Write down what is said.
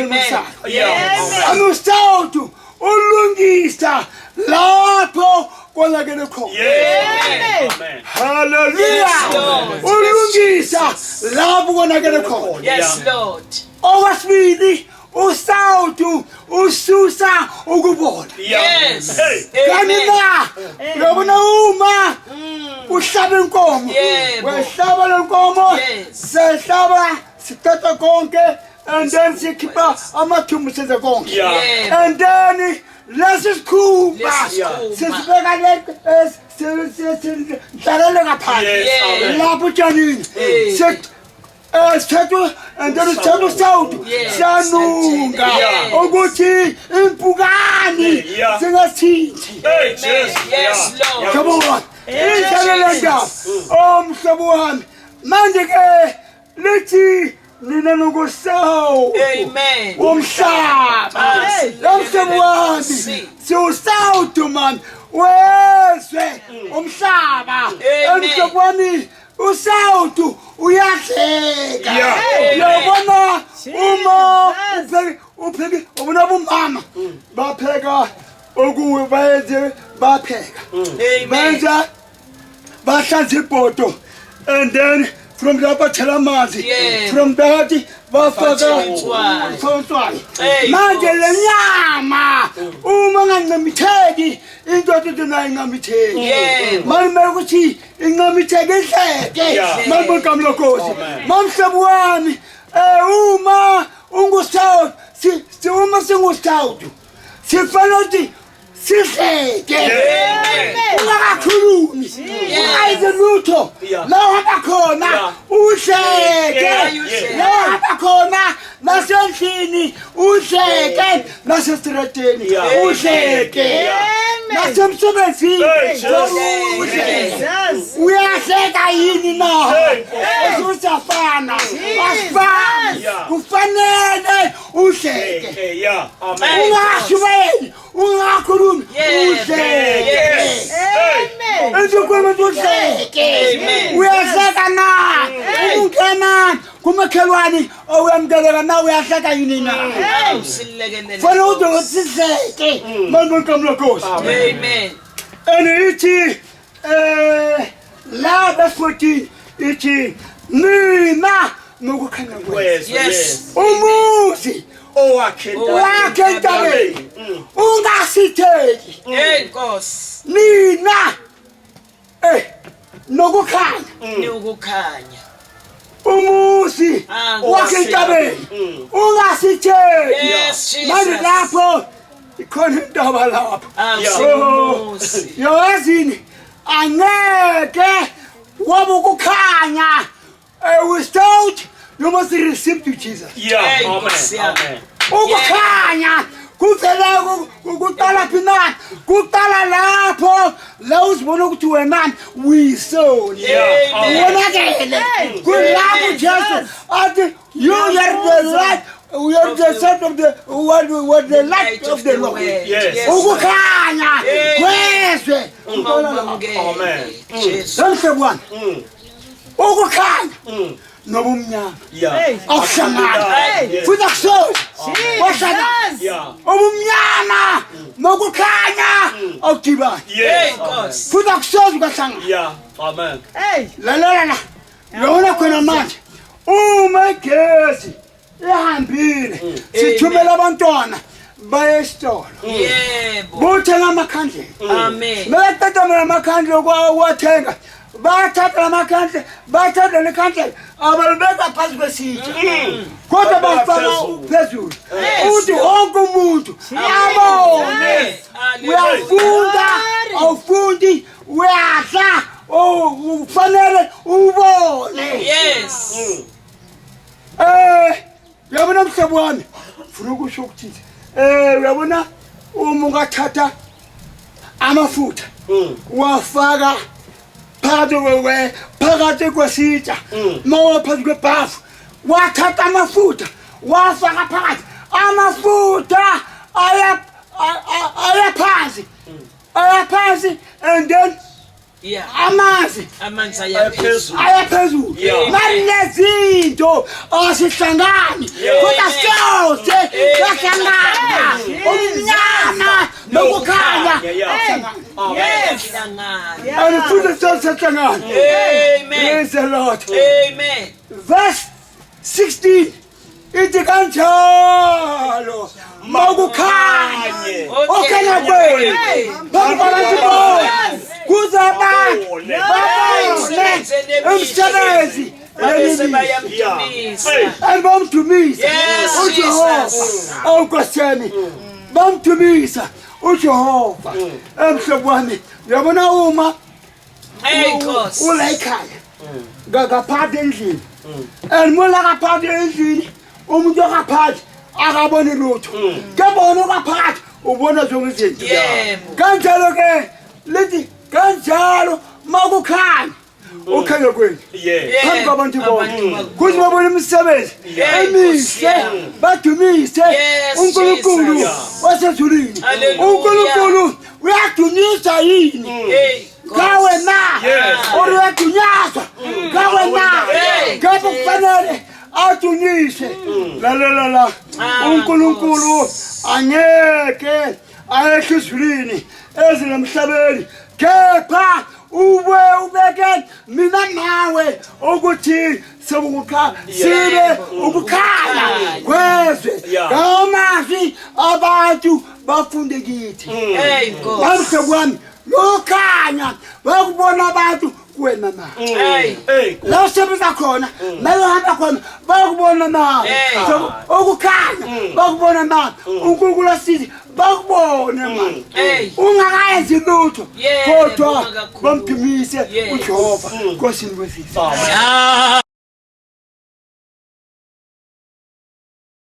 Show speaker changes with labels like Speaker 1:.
Speaker 1: Amen.
Speaker 2: Yeah.
Speaker 1: Amusawutu ulungisa lapho konakele khona.
Speaker 2: Yes. Amen.
Speaker 1: Hallelujah.
Speaker 3: Yes, Lord.
Speaker 1: Ulungisa lapho konakele khona.
Speaker 3: Yes, Lord.
Speaker 1: Okwesibili usawutu ususa ukubola.
Speaker 2: Yeah.
Speaker 3: Yes.
Speaker 2: Hey.
Speaker 1: Kani
Speaker 3: Amen.
Speaker 1: na uyabona uma uhlaba inkomo
Speaker 3: Yebo.
Speaker 1: wehlaba le nkomo
Speaker 3: Yes.
Speaker 1: sehlaba siqeda konke and then sikhipha amathumbu senze konke.
Speaker 2: Yeah.
Speaker 3: Yebo.
Speaker 1: And then lesi sikhumba
Speaker 3: Lesi sikhumba.
Speaker 1: sisibeka le sidlalele ngaphandle
Speaker 2: Yes.
Speaker 3: Yeah.
Speaker 2: Amen.
Speaker 1: lapho utshanini
Speaker 3: Eh.
Speaker 1: sithatha and then sithatha usawuti
Speaker 3: Yes.
Speaker 1: siyanunga
Speaker 3: Yes.
Speaker 1: ukuthi impukani
Speaker 2: Yeah.
Speaker 1: zingathinthi.
Speaker 2: Hey, Jesus.
Speaker 3: Yes, Lord.
Speaker 1: Mhlobo wami, injalo le ndaba. Oh mhlobo wami, manje ke lithi nina nokusawu
Speaker 3: Amen.
Speaker 1: womhlaba.
Speaker 3: Hey.
Speaker 1: Lo mhlobo wami
Speaker 3: Si.
Speaker 1: siwusawuti mani wezwe umhlaba.
Speaker 3: Amen.
Speaker 1: Mhlobo wami usawuti uyadleka.
Speaker 2: Yeah.
Speaker 1: Uyabona uma upheke upheke ubona bomama bapheka okuwe bayenze bapheka.
Speaker 3: Amen.
Speaker 1: Benza bahlanza ibhodo and then from that bathela amanzi
Speaker 3: Yeah.
Speaker 1: from that bafaka
Speaker 3: Utswayi.
Speaker 1: utswayi.
Speaker 3: Hey,
Speaker 1: Manje le nyama uma ungancamitheki indoda into nayo incamitheki.
Speaker 3: Yebo.
Speaker 1: Manje kumele ukuthi incamitheke idleke.
Speaker 2: Yeah.
Speaker 1: Manje igama lenkosi.
Speaker 2: Amen.
Speaker 1: Mamhlobo wami uma ungusawuti si uma singusawuti sifanele ukuthi sihleke. Ungakakhulumi ungayenzi lutho
Speaker 2: Yeah.
Speaker 1: la uhamba khona
Speaker 2: Yeah.
Speaker 1: uhleke
Speaker 3: Yeah.
Speaker 1: la uhamba khona nasendlini uhleke nasestrateni
Speaker 2: Yeah.
Speaker 1: uhleke nasemsebenzini
Speaker 2: Hey, Jesus.
Speaker 1: uhleke.
Speaker 4: Jesus.
Speaker 1: Uyahleka yini na?
Speaker 2: Hey.
Speaker 1: Usafana asifani.
Speaker 2: Yeah.
Speaker 1: Kufanele uhleke.
Speaker 2: Hey, yeah. Amen.
Speaker 1: Ungashumayeli ungakhulumi
Speaker 3: Yeah.
Speaker 1: uhleke.
Speaker 3: Yes.
Speaker 2: Hey.
Speaker 1: Insukhuluma ukuthi uhleke.
Speaker 3: Amen.
Speaker 1: Uyahleka na? Ungena kumakhelwane owuyamkeleka na uyahleka yini na?
Speaker 3: Silekelele.
Speaker 1: Fanele uze ukuthi sihleke. Manje igama lenkosi.
Speaker 3: Amen.
Speaker 1: And ithi la verse 14 ithi nina nokukhanya kwezwe.
Speaker 2: Yes.
Speaker 3: Yes.
Speaker 1: Umuzi
Speaker 2: Owakhe
Speaker 1: wakhe entabeni ungasitheki.
Speaker 3: Hey, Nkosi.
Speaker 1: Nina nokukhanya
Speaker 3: Ni ukukhanya.
Speaker 1: umuzi
Speaker 3: Ah,
Speaker 1: wakhe
Speaker 3: Nkosi.
Speaker 1: entabeni ungasitheki.
Speaker 3: Yes, Jesus.
Speaker 1: Manje lapho ikhona indaba lapho.
Speaker 3: Ah,
Speaker 2: Yeah.
Speaker 3: singumuzi.
Speaker 1: Yazini angeke wabe ukukhanya. Without you must receive to Jesus.
Speaker 2: Yeah.
Speaker 3: Hey,
Speaker 2: Amen.
Speaker 3: Nkosi yami.
Speaker 2: Amen.
Speaker 1: Ukukhanya kuvela kuqala phi na? Kuqala lapho la uzibona ukuthi wena uyisoni.
Speaker 2: Yeah.
Speaker 3: Amen.
Speaker 1: Wonakele. Kulapho Jesu athi you are the light, you are the son of the what what the light of the Lord.
Speaker 2: Yes.
Speaker 1: Ukukhanya
Speaker 3: Amen.
Speaker 1: kwezwe.
Speaker 3: Uma umamukele.
Speaker 2: Amen.
Speaker 3: Jesu.
Speaker 1: Mhlobo wami. Ukukhanya nobumnyama
Speaker 2: Yeah.
Speaker 1: akuhlangani
Speaker 2: Hey.
Speaker 1: futhi akusoze kwahlangana.
Speaker 2: Yeah.
Speaker 1: Ubumnyama nokukhanya akudibani
Speaker 3: Hey,
Speaker 2: Yes.
Speaker 3: Nkosi.
Speaker 1: futhi akusoze kwahlangana.
Speaker 2: Yeah. Amen.
Speaker 4: Hey.
Speaker 1: Lalela la lona khona manje uma igesi ihambile sithumela abantwana baye esitolo
Speaker 3: Yebo.
Speaker 1: bothenga amakhandlela.
Speaker 3: Amen.
Speaker 1: Baqeda mina amakhandlela okuwathenga bathatha lamakhandlela bathatha lekhandlela abalibeka phansi kwesitsha kodwa bafaka phezulu ukuthi wonke umuntu abone. Uyafunda awufundi uyadla ufanele ubone.
Speaker 3: Yes.
Speaker 1: Uyabona mhlobo wami funa ukusho ukuthi uyabona uma ungathatha amafutha wafaka phakathi phakathi kwesitsha mawa phakathi kwebhafu wathatha amafutha wafaka phakathi amafutha aya aya phansi aya phansi and then Amanzi
Speaker 3: amanzi ayaphezulu,
Speaker 1: ayaphezulu. Manje asihlangani, kodwa sose siyahlangana, umnyama nokukhanya.
Speaker 3: Yes.
Speaker 1: And futhi sesihlangana.
Speaker 3: Amen.
Speaker 1: Praise the Lord.
Speaker 3: Amen.
Speaker 1: Verse 16 ithi kanjalo makukhanye okhanya kwenu phambi kwabantu bonke, kuze abantu babone imisebenzi
Speaker 3: Babese
Speaker 1: emibi
Speaker 3: bayamdumisa.
Speaker 1: And bamdumisa
Speaker 3: Yes,
Speaker 1: uJehova.
Speaker 3: Jesus.
Speaker 1: Awu Nkosi yami, bamdumisa uJehova. Emhlobo wami, uyabona uma
Speaker 3: Hey Nkosi.
Speaker 1: ula ekhaya ngaphandle endlini, and mula ngaphandle endlini, umuntu okaphandle akaboni lutho, kebona okaphandle ubona zonke izinto.
Speaker 3: Yebo.
Speaker 1: Kanjalo ke lithi kanjalo makukhanya ukhanya kwenu phambi kwabantu bonke, kuze babone imisebenzi emihle, badumise
Speaker 3: Yes,
Speaker 1: uNkulunkulu
Speaker 3: Jesus.
Speaker 1: wasezulwini.
Speaker 3: Hallelujah.
Speaker 1: uNkulunkulu uyadunyiswa yini
Speaker 3: Hey.
Speaker 1: ngawe na?
Speaker 2: Yes.
Speaker 1: Or uyadunyazwa ngawe na?
Speaker 3: Hey.
Speaker 1: Kepha kufanele adunyiswe. Lalela la,
Speaker 3: Ah,
Speaker 1: uNkulunkulu angeke ayehle ezulwini ezinemhlabeni, kepha ube ubeke mina nawe ukuthi sebukha sibe ukukhanya kwezwe. Ngamazwi abantu bafunde kithi.
Speaker 3: Hey Nkosi.
Speaker 1: Namhlobo wami, lokhanya bakubona abantu kuwena na?
Speaker 3: Hey.
Speaker 2: Hey.
Speaker 1: La usebenza khona, la uhamba khona, bakubona na?
Speaker 3: Hey.
Speaker 1: So, ukukhanya bakubona na? uNkulunkulu asize bakubone manje
Speaker 3: Hey.
Speaker 1: ungakayenzi lutho,
Speaker 3: Yebo,
Speaker 1: kodwa
Speaker 3: ungakakhulumi.
Speaker 1: bamdumise
Speaker 3: Yes.
Speaker 1: uJehova. Nkosi nibusise.
Speaker 3: Ah.